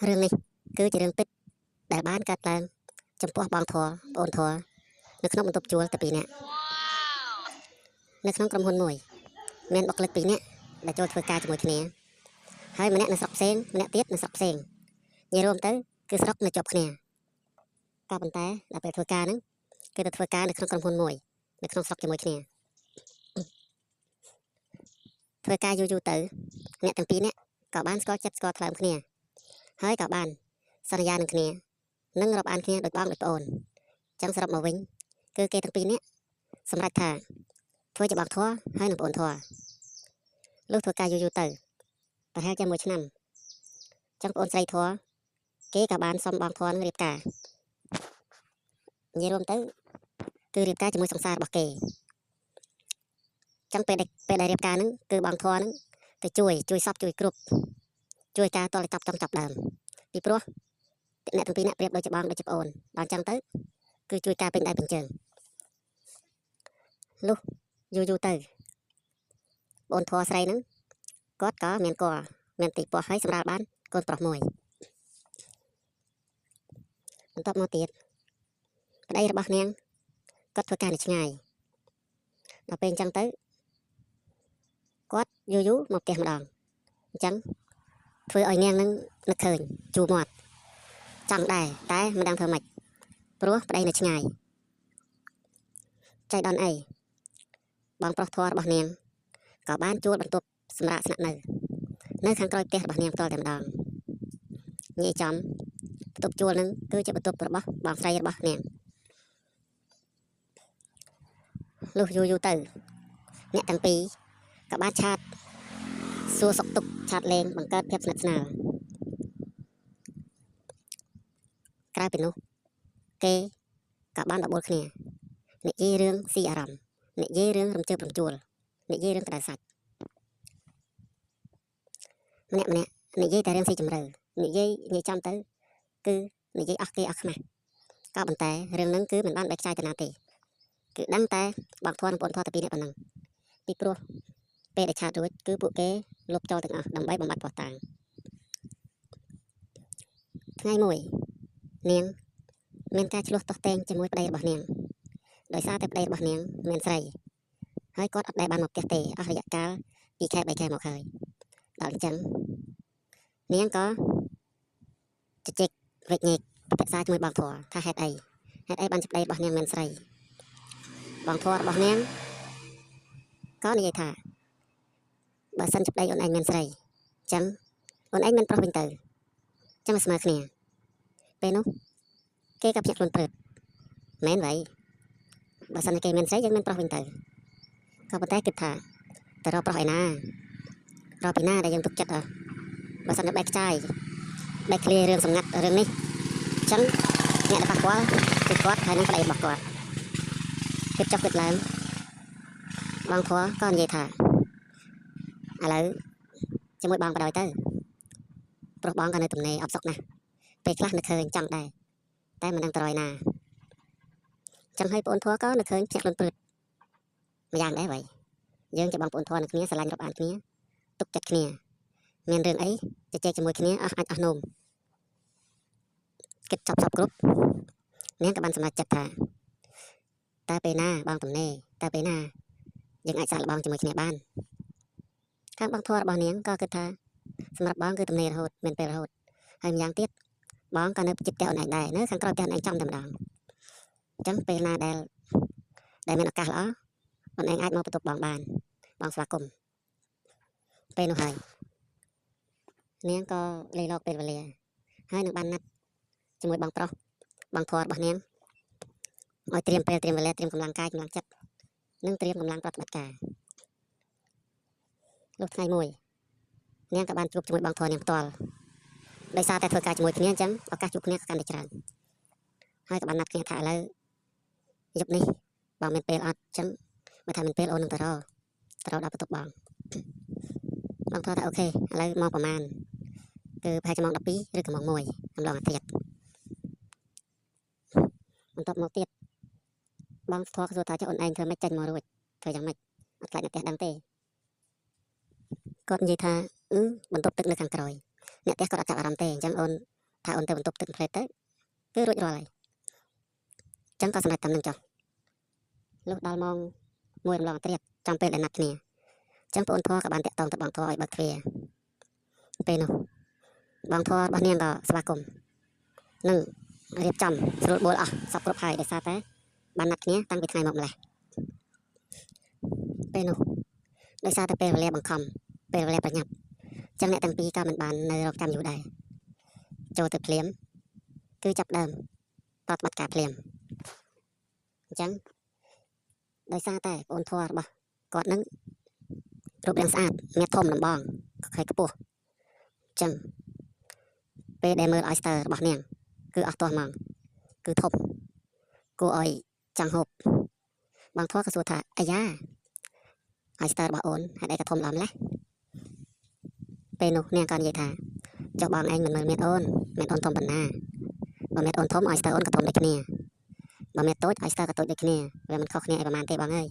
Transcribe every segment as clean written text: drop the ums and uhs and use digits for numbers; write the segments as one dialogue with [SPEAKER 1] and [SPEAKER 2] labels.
[SPEAKER 1] រឿងនេះគឺជារឿងពិតដែលបានកើតឡើងចំពោះបងធរប្អូនធរនៅក្នុងបន្ទប់ជួលតែពីរនាក់នៅក្នុងក្រុមហ៊ុនមួយមានបុគ្គលិកពីរនាក់ដែលចូលធ្វើការជាមួយគ្នាហើយម្នាក់នៅស្រុកផ្សេងម្នាក់ទៀតនៅស្រុកផ្សេងនិយាយរួមទៅគឺស្រុកនៅជាប់គ្នាក៏ប៉ុន្តែដល់ពេលធ្វើការហ្នឹងគឺទៅធ្វើការនៅក្នុងក្រុមហ៊ុនមួយនៅក្នុងស្រុកជាមួយគ្នាធ្វើការយូរៗទៅអ្នកទាំងពីរនាក់ក៏បានស្គាល់ចិត្តស្គាល់ថ្លើមគ្នាហើយក៏បានសន្យានឹងគ្នានិងរាប់អានគ្នាដូចបងដូចប្អូនចឹងសរុបមកវិញគឺគេទាំងពីរនាក់សម្រេចថាធ្វើជាបងធွာហើយនឹងប្អូនធွာលុះធ្វើការយូរៗទៅប្រហែលជាមួយឆ្នាំចឹងប្អូនស្រីធွာគេក៏បានសុំបងធွာនឹងរៀបការនិយាយរួមទៅគឺរៀបការជាមួយសង្សាររបស់គេចឹងពេលដែលរៀបការហ្នឹងគឺបងធွာហ្នឹងទៅជួយសពជួយគ្រប់ជួយការតលចាប់ចង់ចាប់ដើមពីព្រោះអ្នកទាំងពីរអ្នកប្រៀបដូចជាបងដូចជាប្អូនដល់ចឹងទៅគឺជួយការពេញដៃពេញជើងលុះយូរយូរទៅប្អូនធွာស្រីហ្នឹងគាត់ក៏មានគល់មានទីពោះហើយសម្រាលបានកូនប្រុសមួយបន្ទាប់មកទៀតប្តីរបស់នាងគាត់ធ្វើការនៅឆ្ងាយដល់ពេលអញ្ចឹងទៅគាត់យូរយូរមកផ្ទះម្ដងអញ្ចឹងធ្វើឲ្យនាងនឹងនឹកឃើញជួមាត់ចង់ដែរតែមិនដឹងធ្វើម៉េចព្រោះប្តីនៅឆ្ងាយចៃដន្យអីបងប្រុសធွာរបស់នាងក៏បានជួលបន្ទប់សម្រាប់ស្នាក់នៅខាងក្រោយផ្ទះរបស់នាងផ្ទាល់តែម្ដងនិយាយចំបន្ទប់ជួលនឹងគឺជាបន្ទប់របស់បងស្រីរបស់នាងលុះយូរយូរទៅអ្នកទាំងពីរក៏បានឆាតសួរសុខទុក្ខឆាតលេងបង្កើតភាពស្និទ្ធស្នាលក្រៅពីនោះគេក៏បានបបួលគ្នានិយាយរឿងស៊ីអារម្មណ៍និយាយរឿងរំជើបរំជួលនិយាយរឿងក្តៅសាច់ម្នាក់ម្នាក់និយាយតែរឿងស៊ីជម្រៅនិយាយចំទៅគឺនិយាយអស់គេអស់ខ្មាស់ក៏ប៉ុន្តែរឿងហ្នឹងគឺមិនបានបែកខ្ចាយទៅណាទេគឺដឹងតែបងធွာនិងប្អូនធွာតែពីរនាក់ប៉ុណ្ណឹងពីព្រោះពេលដែលឆាតរួចគឺពួកគេលុបចោលទាំងអស់ដើម្បីបំបត្តិភស្តុតាងថ្ងៃមួយនាងមានការឆ្លោះទាស់ទែងជាមួយប្តីរបស់នាងដោយសារតែប្តីរបស់នាងមានស្រីហើយគាត់អត់ដែលបានមកផ្ទះទេអស់រយៈកាល2ខែ3ខែមកហើយដល់អញ្ចឹងនាងក៏ជជែកវែកញែកពិភាក្សាជាមួយបងធွာថាហេតុអីបានជាប្តីរបស់នាងមានស្រីបងធွာរបស់នាងក៏និយាយថាបើសិនជាប្តីអូនឯងមានស្រីអញ្ចឹងអូនឯងមានប្រុសវិញទៅអញ្ចឹងស្មើគ្នាពេលនោះគេក៏ភ្ញាក់ខ្លួនព្រឹតមែនវ៉ៃបើសិនជាគេមានស្រីយើងមានប្រុសវិញទៅក៏ប៉ុន្តែគិតថាទៅរកប្រុសឯណារកពីណាដែលយើងទុកចិត្តអើបើសិនជាបែកខ្ចាយបែកឃ្លារឿងសម្ងាត់រឿងនេះអញ្ចឹងអ្នកដែលប៉ះពាល់គឺគាត់ហើយនឹងប្តីរបស់គាត់គិតចុះគិតឡើងបងធွာក៏និយាយថាឥឡូវជាមួយបងបដ ாய் ទៅប្រុសបងក៏នៅទំនេរអបសុកណាស់ពេលខ្លះនឹកឃើញចង់ដែរតែមិនដឹងទៅរយណាចឹងហើយប្អូនធွာក៏នឹកឃើញភ្ញាក់ខ្លួនព្រឹតម្យ៉ាងដែរវ៉ៃយើងជាបងប្អូនធွာនឹងគ្នាស្រឡាញ់រាប់អានគ្នាទុកចិត្តគ្នាមានរឿងអីជជែកជាមួយគ្នាអស់អាចអស់នោមគិតចប់សពគ្រប់នាងក៏បានសម្រេចចិត្តថាតើពេលណាបងទំនេរតើពេលណាយើងអាចសាកល្បងជាមួយគ្នាបានខាងបងធွာរបស់នាងក៏គិតថាសម្រាប់បងគឺទំនេររហូតមានពេលរហូតហើយម្យ៉ាងទៀតបងក៏នៅជិតផ្ទះអូនឯងដែរនៅខាងក្រោយផ្ទះអូនឯងចំតែម្ដងអញ្ចឹងពេលណាដែលមានឱកាសល្អអូនឯងអាចមកបន្ទប់បងបានបងស្វាគមន៍ពេលនោះហើយនាងក៏លេលោកពេលវេលាហើយនឹងបានណាត់ជាមួយបងប្រុសបងធွာរបស់នាងឲ្យត្រៀមពេលត្រៀមវេលាត្រៀមកម្លាំងកាយកម្លាំងចិត្តនិងត្រៀមកម្លាំងប្រតិបត្តិការលុះថ្ងៃមួយនាងក៏បានជួបជាមួយបងធွာនាងផ្ទាល់ដោយសារតែធ្វើការជាមួយគ្នាអញ្ចឹងឱកាសជួបគ្នាក៏កាន់តែច្រើនហើយក៏បានណាត់គ្នាថាឥឡូវយប់នេះបងមានពេលអត់អញ្ចឹងបើថាមានពេលអូននឹងទៅរកដល់បន្ទប់បងបងធွာថាអូខេឥឡូវមកប្រហែលគឺប្រហែលជាម៉ោង12ឬក៏ម៉ោង1អំឡុងអាទិត្យបន្ទាប់មកទៀតបងធွာក៏សួរថាចុះអូនឯងធ្វើម៉េចចេញមករួចធ្វើយ៉ាងម៉េចអត់ខ្លាចអ្នកផ្ទះដឹងទេគាត់និយាយថាបន្ទប់ទឹកនៅខាងក្រោយអ្នកផ្ទះគាត់អត់ចាប់អារម្មណ៍ទេអញ្ចឹងអូន ថាអូនទៅបន្ទប់ទឹកផ្លែទៅគឺរួចរាល់ហើយចឹងក៏សម្រេចតាមនឹងចុះលុះដល់ម៉ោង1រំលងត្រៀបចំពេលដែលណាត់គ្នាចឹងប្អូនធွာក៏បានតាក់ទងទៅបងធွာឲ្យបើកទ្វារពេលនោះបងធွာរបស់នាងក៏ស្វាគមន៍និងរៀបចំស្រួលបួលអស់សពគ្រប់ហើយដោយសារតែបានណាត់គ្នាតាំងពីថ្ងៃមកម្លេះពេលនោះដោយសារតែពេលវេលាបង្ខំពេលវេលាប្រញាប់ចឹងអ្នកទាំងពីរក៏មិនបាននៅរងចាំយូរដែរចូលទៅភ្លាមគឺចាប់ដើមប្រតិបត្តិការភ្លាមអញ្ចឹងដោយសារតែប្អូនធွာរបស់គាត់នឹងរូបរាងស្អាតមាត់ធំដំបងហើយខ្ពស់អញ្ចឹងពេលដែលមើល oyster របស់នាងគឺអស់ទាស់ហ្មងគឺធំគួរឲ្យចង់ហូបបងធွာក៏សួរថាអាយ៉ា oyster របស់អូនហេតុអីក៏ធំដល់ម្លេះពេលនោះនាងក៏និយាយថាចុះបងឯងមិនមើលមាត់អូនមាត់អូនធំប៉ុណ្ណាបើមាត់អូនធំ oyster អូនក៏ធំដូចគ្នាបើមាត់តូច oyster ក៏តូចដូចគ្នាវាមិនខុសគ្នាអីប្រហែលទេបងអើយ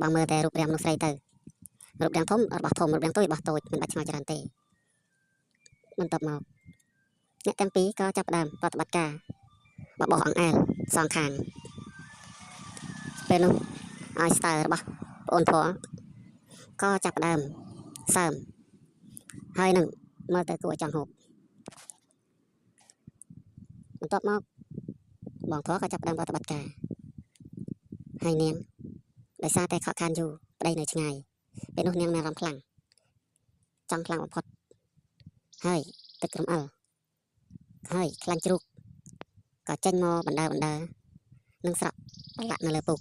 [SPEAKER 1] បងមើលតែរូបរាងមនុស្សស្រីទៅរូបរាងធំរបស់ធំរូបរាងតូចរបស់តូចមិនបាច់ឆ្ងល់ច្រើនទេបន្ទាប់មកអ្នកទាំងពីរក៏ចាប់ផ្ដើមប្រតិបត្តិការបបោះអង្អែលសងខាងពេលនោះ oyster របស់ប្អូនធွာក៏ចាប់ផ្ដើមសើមហើយនឹងមើលទៅគួរឲ្យចង់ហូបបន្ទាប់មកបងធွာក៏ចាប់ផ្ដើមប្រតិបត្តិការហើយនាងដោយសារតែខកខានយូរប្តីនៅឆ្ងាយពេលនោះនាងមានអារម្មណ៍ខ្លាំងចង់ខ្លាំងបំផុតហើយទឹករំអិលហើយខ្លាញ់ជ្រូកក៏ចេញមកបណ្ដើបណ្ដើនិងស្រក់ប្រឡាក់នៅលើពុក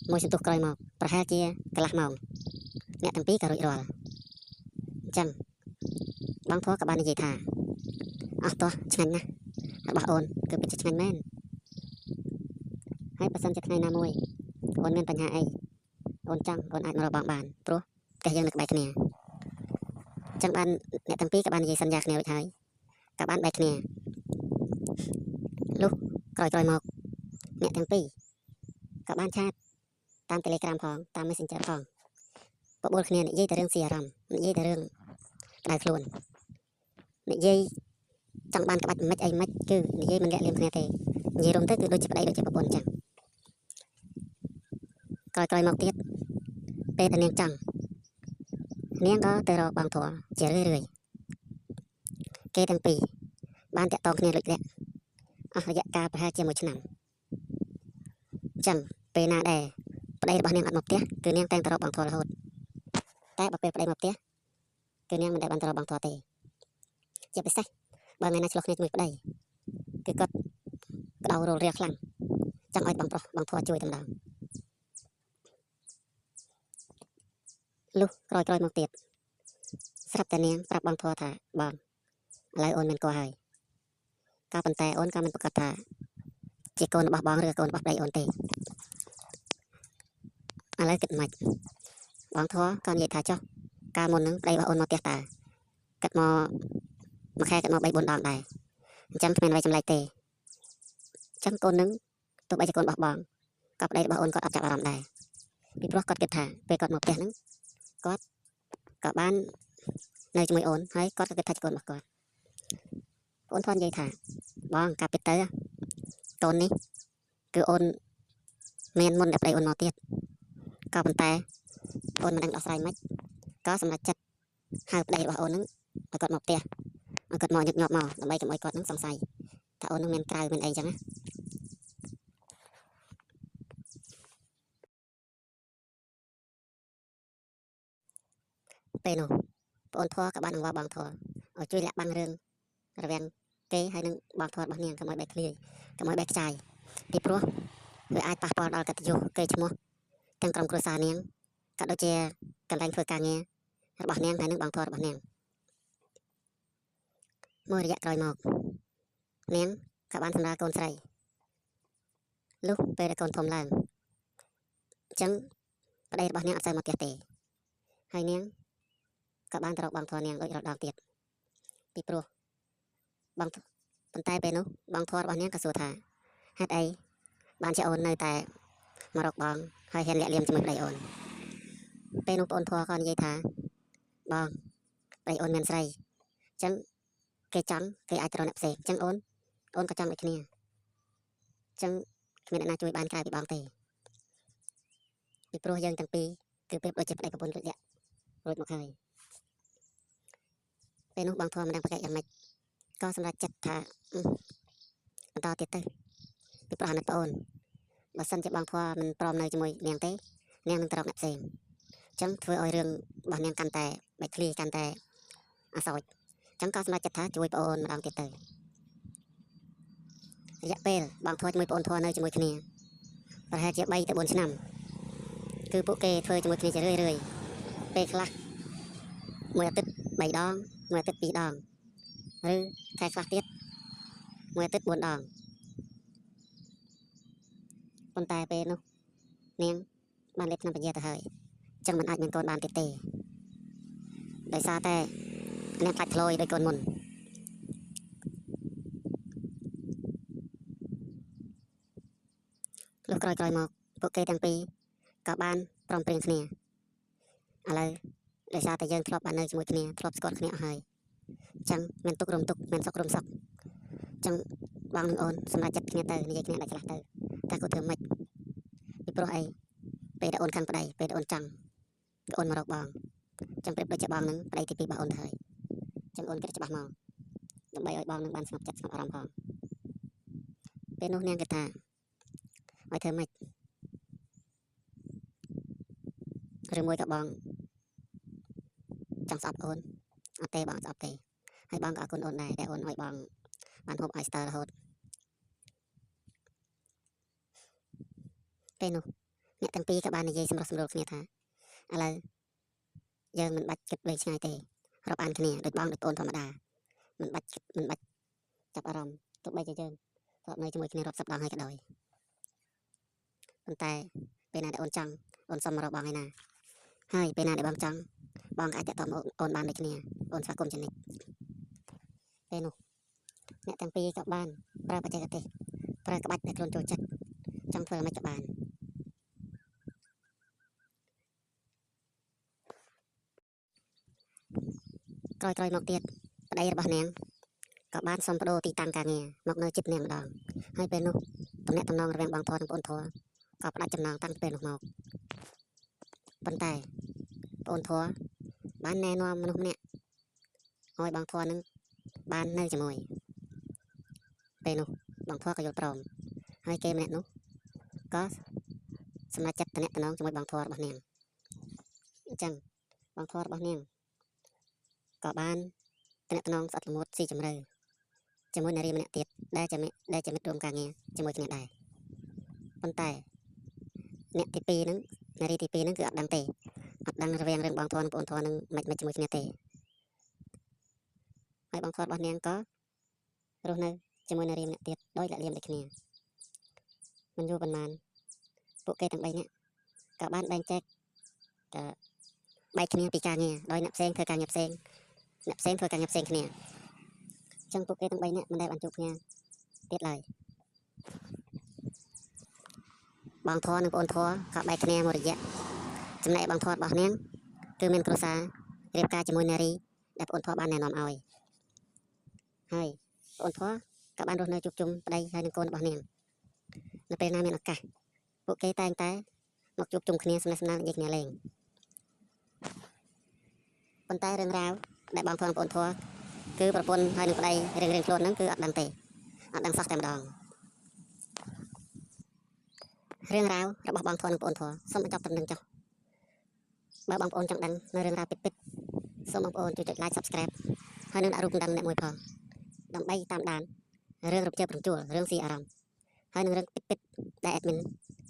[SPEAKER 1] មួយសន្ទុះក្រោយមកប្រហែលជាកន្លះម៉ោងអ្នកទាំងពីរក៏រួចរាល់អញ្ចឹងបងធွာក៏បាននិយាយថាអស់ទាស់ឆ្ងាញ់ណាស់របស់អូនគឺពិតជាឆ្ងាញ់មែនហើយបើសិនជាថ្ងៃណាមួយអូនមានបញ្ហាអីអូនចង់អូនអាចមករកបងបានព្រោះផ្ទះយើងនៅក្បែរគ្នាអញ្ចឹងបានអ្នកទាំងពីរក៏បាននិយាយសន្យាគ្នារួចហើយក៏បានបែកគ្នាលុះក្រោយៗមកអ្នកទាំងពីរក៏បានឆាតតាម Telegram ផងតាម Messenger ផងបបួលគ្នានិយាយតែរឿងស៊ីអារម្មណ៍និយាយតែរឿងក្តៅខ្លួននិយាយចង់បានក្បាច់មិនអីមិនគឺនិយាយមិនលាក់លៀមគ្នាទេនិយាយរួមទៅគឺដូចជាប្តីដូចជាប្រពន្ធអញ្ចឹងក្រោយៗមកទៀតពេលដែលនាងចង់នាងក៏ទៅរកបងធွာជារឿយៗគេទាំងពីរបានតាក់ទងគ្នាលួចលាក់អស់រយៈកាលប្រហែលជាមួយឆ្នាំអញ្ចឹងពេលណាដែលប្តីរបស់នាងអត់មកផ្ទះគឺនាងតែងទៅរកបងធွာរហូតតែបើពេលប្តីមកផ្ទះគឺនាងមិនដែលបានទៅរកបងធွာទេជាពិសេសបើថ្ងៃណាឆ្លោះគ្នាជាមួយប្តីគឺគាត់ក្តៅរលរាខ្លាំងចង់ឲ្យបងប្រុសបងធွာជួយតែម្ដងលុះក្រោយៗមកទៀតស្រាប់តែនាងប្រាប់បងធွာថាបងឥឡូវអូនមានកោហើយក៏ប៉ុន្តែអូនក៏មិនប្រកាសថាជាកូនរបស់បងឬកូនរបស់ប្តីអូនទេឥឡូវគិតមិនបងធွာក៏និយាយថាចុះកាលមុននឹងប្តីរបស់អូនមកផ្ទះតើគិតមកមួយខែគិតមក3 4ដងដែរអញ្ចឹងគ្មានអ្វីចម្លែកទេអញ្ចឹងកូននឹងទោះបីជាកូនរបស់បងក៏ប្តីរបស់អូនគាត់អត់ចាប់អារម្មណ៍ដែរពីព្រោះគាត់គិតថាពេលគាត់មកផ្ទះហ្នឹងគាត់ក៏បាននៅជាមួយអូនហើយគាត់ក៏គិតថាជាកូនរបស់គាត់អូនធន់និយាយថាបងកាលពីទៅកូននេះគឺអូនមានមុនដែលប្តីអូនមកទៀតក៏ប៉ុន្តែអូនមិនដឹងដោះស្រាយម៉េចក៏សម្រេចចិត្តហៅប្តីរបស់អូនហ្នឹងឲ្យគាត់មកផ្ទះឲ្យគាត់មកញឹកញាប់មកដើម្បីកុំឲ្យគាត់ហ្នឹងសង្ស័យថាអូនហ្នឹងមានក្រៅមានអីចឹងណាពេលនោះប្អូនធွာក៏បានអង្វរបងធွာឲ្យជួយលាក់បាំងរឿងរវាងគេហើយនឹងបងធွာរបស់នាងកុំឲ្យបែកធ្លាយកុំឲ្យបែកខ្ចាយពីព្រោះវាអាចប៉ះពាល់ដល់កិត្តិយសកេរ្តិ៍ឈ្មោះទាំងក្រុមគ្រួសារនាងក៏ដូចជាកន្លែងធ្វើការងាររបស់នាងហើយនឹងបងធွာរបស់នាងមួយរយៈក្រោយមកនាងក៏បានសម្រាលកូនស្រីលុះពេលដែលកូនធំឡើងអញ្ចឹងប្តីរបស់នាងអត់សូវមកផ្ទះទេហើយនាងក៏បានទៅរកបងធွာនាងដូចរដងទៀតពីព្រោះបងប៉ុន្តែពេលនោះបងធွာរបស់នាងក៏សួរថាហេតុអីបានជាអូននៅតែមករកបងហើយហ៊ានលាក់លៀមជាមួយប្តីអូនពេលនោះប្អូនធွာក៏និយាយថាបងប្ ប្តីអូនមានស្រីអញ្ចឹងគេចង់គេអាចទៅរកអ្នកផ្សេងអញ្ចឹងអូនអូនក៏ចង់ដូចគ្នាអញ្ចឹងគ្មានអ្នកណាជួយបានក្រៅពីបងទេពីព្រោះយើងទាំងពីរគឺប្រៀបដូចជាប្តីប្រពន្ធរួចលាក់រួចមកហើយពេលនោះបងធម៌មិនដឹងប្រកែកយ៉ាងម៉េចក៏សម្រេចចិត្តថាបន្តទៀតទៅពីព្រោះអាណិតប្អូនបើសិនជាបងធម៌មិនព្រមនៅជាមួយនាងទេនាងនឹងទៅរកអ្នកផ្សេងអញ្ចឹងធ្វើឲ្យរឿងរបស់នាងកាន់តែបែកធ្លាយកាន់តែអសោចអញ្ចឹងក៏សម្រេចចិត្តថាជួយប្អូនម្ដងទៀតទៅរយៈពេលបងធម៌ជាមួយប្អូនធម៌នៅជាមួយគ្នាប្រហែលជា3ទៅ4ឆ្នាំគឺពួកគេធ្វើជាមួយគ្នាជារឿយរឿយពេលខ្លះមួយអាទិត្យ3ដងមួយអាទិត្យ2ដងឬខែខ្លះទៀតមួយអាទិត្យ4ដងប៉ុន្តែពេលនោះនាងបានលេបថ្នាំពន្យាទៅហើយអញ្ចឹងមិនអាចមានកូនបានទៀតទេដោយសារតែនាងខ្លាចធ្លោយដោយកូនមុនលុះក្រោយៗមកពួកគេទាំងពីរក៏បានព្រមព្រៀងគ្នាឥឡូវដោយសារតែយើងធ្លាប់បាននៅជាមួយគ្នាធ្លាប់ស្គាល់គ្នាអស់ហើយអញ្ចឹងមានទុករំទុកមានសុខរំសុខអញ្ចឹងបងនិងអូនសម្រាប់ចិត្តគ្នាទៅនិយាយគ្នាដាច់ឆ្លាស់ទៅតើគាត់ធ្វើម៉េចពីព្រោះអីពេលដែលអូនខឹងប្តីពេលដែលអូនចង់គឺអូនមករកបងអញ្ចឹងប្រៀបដូចជាបងនឹងប្តីទី2របស់អូនទៅហើយអញ្ចឹងអូនគិតច្បាស់មកដើម្បីឲ្យបងនឹងបានស្ងប់ចិត្តស្ងប់អារម្មណ៍ផងពេលនោះនាងគិតថាឲ្យធ្វើម៉េចឬមួយក៏បងចង់ស្អប់អូនអត់ទេបងស្អប់ទេហើយបងក៏អរគុណអូនដែរដែលអូនឲ្យបងបានហូបឲ្យស្ទើររហូតពេលនោះអ្នកទាំងពីរក៏បាននិយាយសម្រុះសម្រួលគ្នាថាឥឡូវយើងមិនបាច់គិតវែងឆ្ងាយទេរាប់អានគ្នាដូចបងដូចប្អូនធម្មតាមិនបាច់គិតមិនបាច់ចាប់អារម្មណ៍ទោះបីជាយើងធ្លាប់នៅជាមួយគ្នារាប់សិបដងហើយក៏ដោយប៉ុន្តែពេលណាដែលអូនចង់អូនសុំមករកបងឯណាហើយពេលណាដែលបងចង់បងក៏អាចតាក់ទងមកអូនបានដូចគ្នាអូនស្វាគមន៍ជានិច្ចពេលនោះអ្នកទាំងពីរក៏បានប្រើបច្ចេកទេសប្រើក្បាច់ដែលខ្លួនចូលចិត្តចង់ធ្វើអ្វីក៏បានក្រោយៗមកទៀតប្តីរបស់នាងក៏បានសុំប្ដូរទីតាំងការងារមកនៅជិតនាងម្ដងហើយពេលនោះទំនាក់ទំនងរវាងបងធម៌និងប្អូនធម៌ក៏ផ្ដាច់ចំណងតាំងពីពេលនោះមកប៉ុន្តែប្អូនធម៌បានណែនាំមនុស្សម្នាក់ឲ្យបងធម៌នឹងបាននៅជាមួយពេលនោះបងធម៌ក៏យល់ព្រមហើយគេម្នាក់នោះក៏សម្រេចចិត្តទំនាក់ទំនងជាមួយបងធម៌របស់នាងអញ្ចឹងបងធម៌របស់នាងក៏បានទំនាក់ទំនងស្អិតល្មួតស៊ីជម្រៅជាមួយនារីម្នាក់ទៀតដែលជាមិត្តរួមការងារជាមួយគ្នាដែរប៉ុន្តែអ្នកទី2ហ្នឹងនារីទី2ហ្នឹងគឺអត់ដឹងទេអត់ដឹងរវាងរឿងបងធម៌និងប្អូនធម៌នឹងមិនជាមួយគ្នាទេហើយបងធម៌របស់នាងក៏រស់នៅជាមួយនារីម្នាក់ទៀតដោយលាក់លៀមដូចគ្នាមិនយូរប៉ុន្មានពួកគេទាំង3នាក់ក៏បានបែងចែកក៏បែកគ្នាពីការងារដោយអ្នកផ្សេងធ្វើការងារផ្សេងអ្នកផ្សេងធ្វើការងារផ្សេងគ្នាអញ្ចឹងពួកគេទាំង3នាក់មិនដែលបានជួបគ្នាទៀតឡើយបងធម៌និងប្អូនធម៌ក៏បែកគ្នាមួយរយៈចំណែកបងធម៌របស់នាងគឺមានគ្រួសាររៀបការជាមួយនារីដែលប្អូនធម៌បានណែនាំឲ្យហើយប្អូនធម៌ក៏បានរស់នៅជួបជុំប្តីហើយនិងកូនរបស់នាងនៅពេលណាមានឱកាសពួកគេតែងតែមកជួបជុំគ្នាសំណេះសំណាលនិយាយគ្នាលេងប៉ុន្តែរឿងរ៉ាវដែលបងធម៌និងប្អូនធម៌គឺប្រពន្ធហើយនិងប្តីរៀងៗខ្លួនហ្នឹងគឺអត់ដឹងទេអត់ដឹងសោះតែម្ដងរឿងរ៉ាវរបស់បងធម៌និងប្អូនធម៌សូមបញ្ចប់ត្រឹមនឹងចុះបើបងប្អូនចង់ដឹងនៅរឿងរ៉ាវពិតៗសូមបងប្អូនជួយចុច Like Subscribe ហើយនឹងដាក់រូបកណ្ដឹងអ្នកមួយផងដើម្បីតាមដានរឿងរំជើបរំជួលរឿងស៊ីអារម្មណ៍ហើយនឹងរឿងពិតៗដែល admin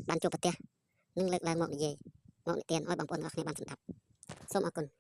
[SPEAKER 1] បានជួបប្រទះនិងលើកឡើងមកនិយាយមកនិទានឲ្យបងប្អូនទាំងអស់គ្នាបានស្ដាប់សូមអរគុណ។